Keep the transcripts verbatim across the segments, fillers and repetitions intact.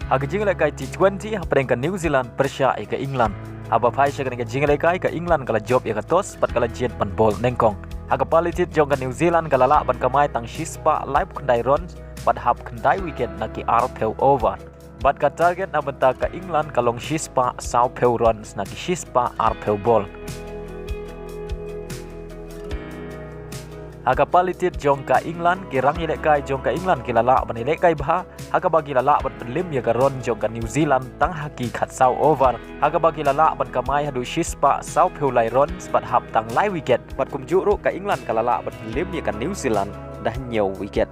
Ha ka jingïalehkai T twenty hapdeng ka New Zealand pyrshah ïa ka England. Haba phai sha kane ka jingïalehkai, ka England ka la jop ïa ka toss bad ka la jied ban bol nyngkong. Ha ka palitit jong ka New Zealand ka la lah ban kamai tang shispah laiphew khyndai runs bad hap khyndai wicket na ki arphew over. Bad ka target na bynta ka England ka long shispah sawphew runs na ki shispah arphew ball. Ha ka palitit jong ka England, ki rangïalehkai jong ka England ki la lah ban ïalehkai bha, ha kaba ki la lah ban pynlip ïa ka run jong ka New Zealand tang ha ki khatsaw over, ha kaba ki la lah ban kamai haduh shispah sawphew lai runs bad hap tang lai wicket. Bad kumjuh ruh ka England ka la lah ban pynlip ïa ka New Zealand da hynñiew wicket.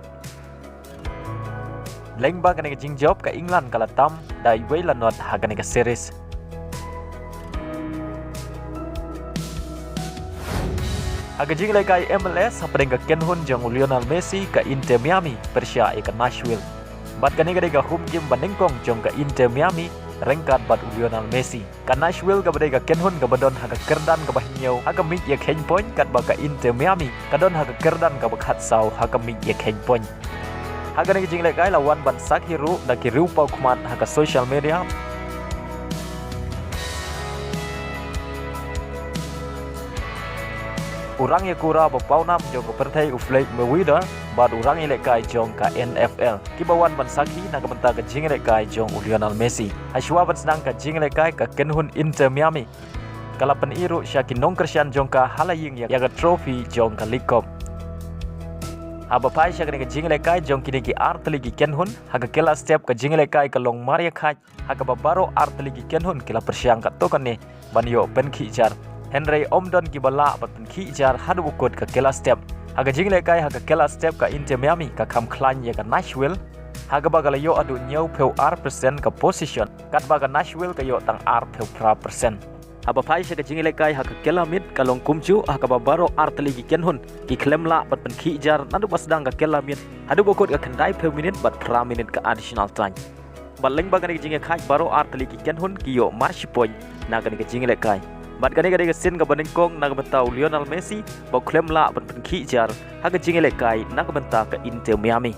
Lyngba kane ka jingjop, ka England ka la tam da iwei la not ha kane ka series. Ha ka jingïalehkai M L S hapdeng ka kynhun jong u Lionel Messi, ka Inter Miami pyrshah ïa ka Nashville. Bad kane ka dei ka home game ba nyngkong jong ka Inter Miami ryngkat bad u Lionel Messi. Ka Nashville kaba dei ka kynhun kaba don ha ka kyrdan kaba hynñiew ha ka miej ïakheiñ point, katba ka Inter Miami ka don ha ka kyrdan kaba khatsaw ha ka miej ïakheiñ point. Ha kane ka jingïalehkai la wan ban sakhi ruh da ki riewpawkhmat ha ka social media. U rangïakura ba pawnam jong ka pyrthei, u Floyd Mayweather, bad u rangïalehkai jong ka N F L, kiba wan ban sakhi na ka bynta ka jingïalehkai jong u Lionel Messi. Hashwa ban sdang ka jingïalehkai, ka kynhun Inter Miami ka la pyni ruh sha ki nongkyrshan jong ka ha la ïing ïa ka trophy jong ka League Cup. Haba phai sha kane ka jingïalehkai jong kine ki artylli ki kynhun, ha ka kylla step ka jingïalehkai ka long mar ïakhait, ha kaba baroh artylli ki kynhun ki la pyrshang katto katne ban ïoh pynkhih jar, hynrei ym don kiba lah ban pynkhih jar haduh ba kut ka kylla step. Ha ka jingïalehkai ha ka kylla step, ka Inter Miami ka kham khlaiñ ïa ka Nashville, ha kaba ka la ïoh haduh hynñiewphew ar percent ka possession, katba ka Nashville ka ïoh tang arphew phra percent. Haba phai sha ka jingïalehkai ha ka kylla miet, ka long kumjuh, ha kaba baroh artylli ki kynhun ki khlem lah ban pynkhih jar naduh ba sdang ka kylla miet haduh ba kut ka khyndaiphew minit bad phra minit ka additional time. Bad lyngba kane ka jingïakhait, baroh artylli ki kynhun ki ïoh mar shi point na kane ka jingïalehkai. Bad kane ka dei ka sien kaba nyngkong na ka bynta u Lionel Messi ba u khlem lah ban pynkhih jar ha ka jingïalehkai na ka bynta ka Inter Miami.